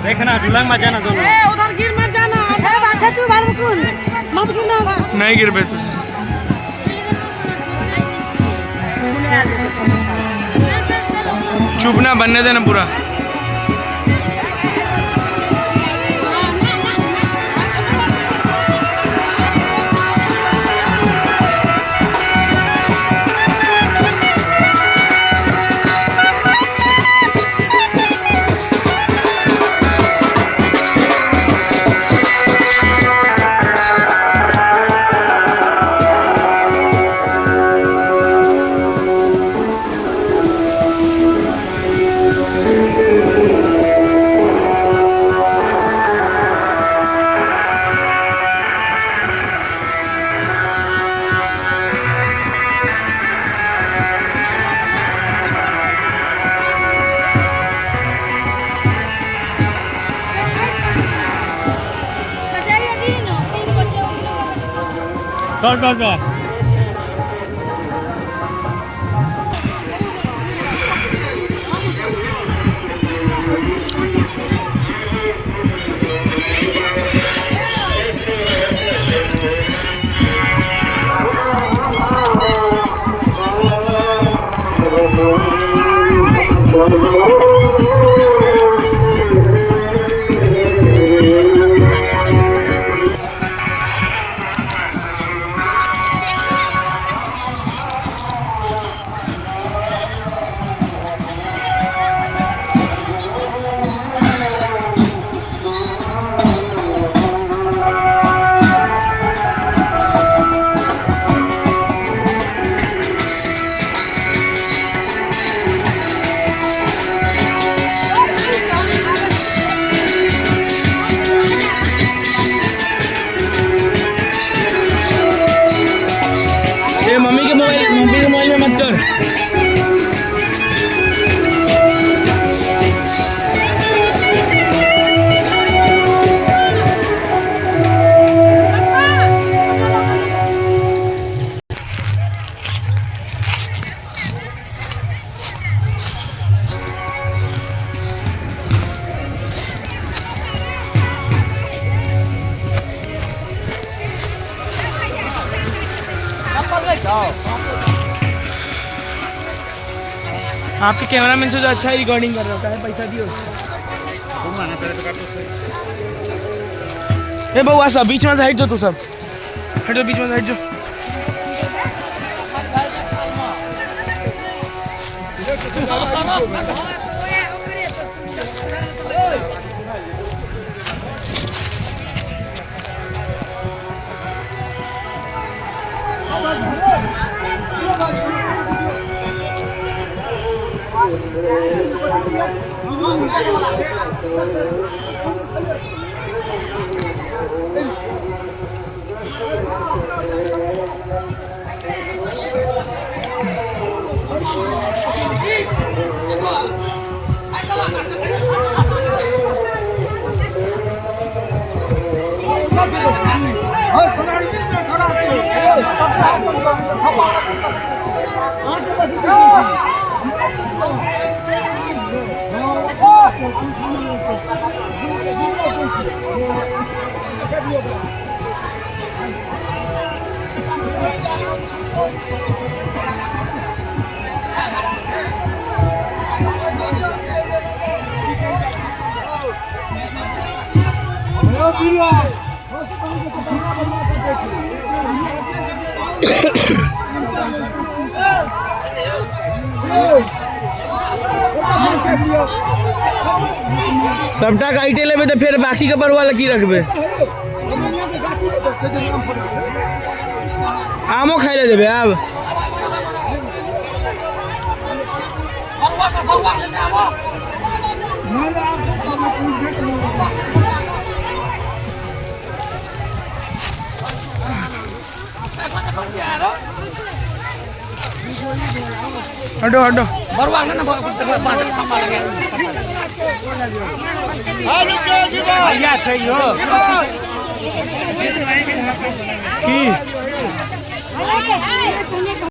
देखना झूला में जाना दोनों। ए उधर गिर मत जाना। ए बाछा तू बाल मुकुल मत गिरना। नहीं गिरबे तुझे। चुप ना बनने देना पूरा। चल चल चल। ये मम्मी के मोबाइल में मत कर। आपके कैमरामैन से जो अच्छा रिकॉर्डिंग कर रहा है, पैसा दियो। ए बउआ सब बीच में से हट जाओ, तू सब हट जाओ, बीच में से हट जाओ। सबटा काटे लेबे तो फिर बाकी के बरुआ लकी रखबे। आमो खाइ ले जेबे आब। हटो हटो। भैया चाहिए की।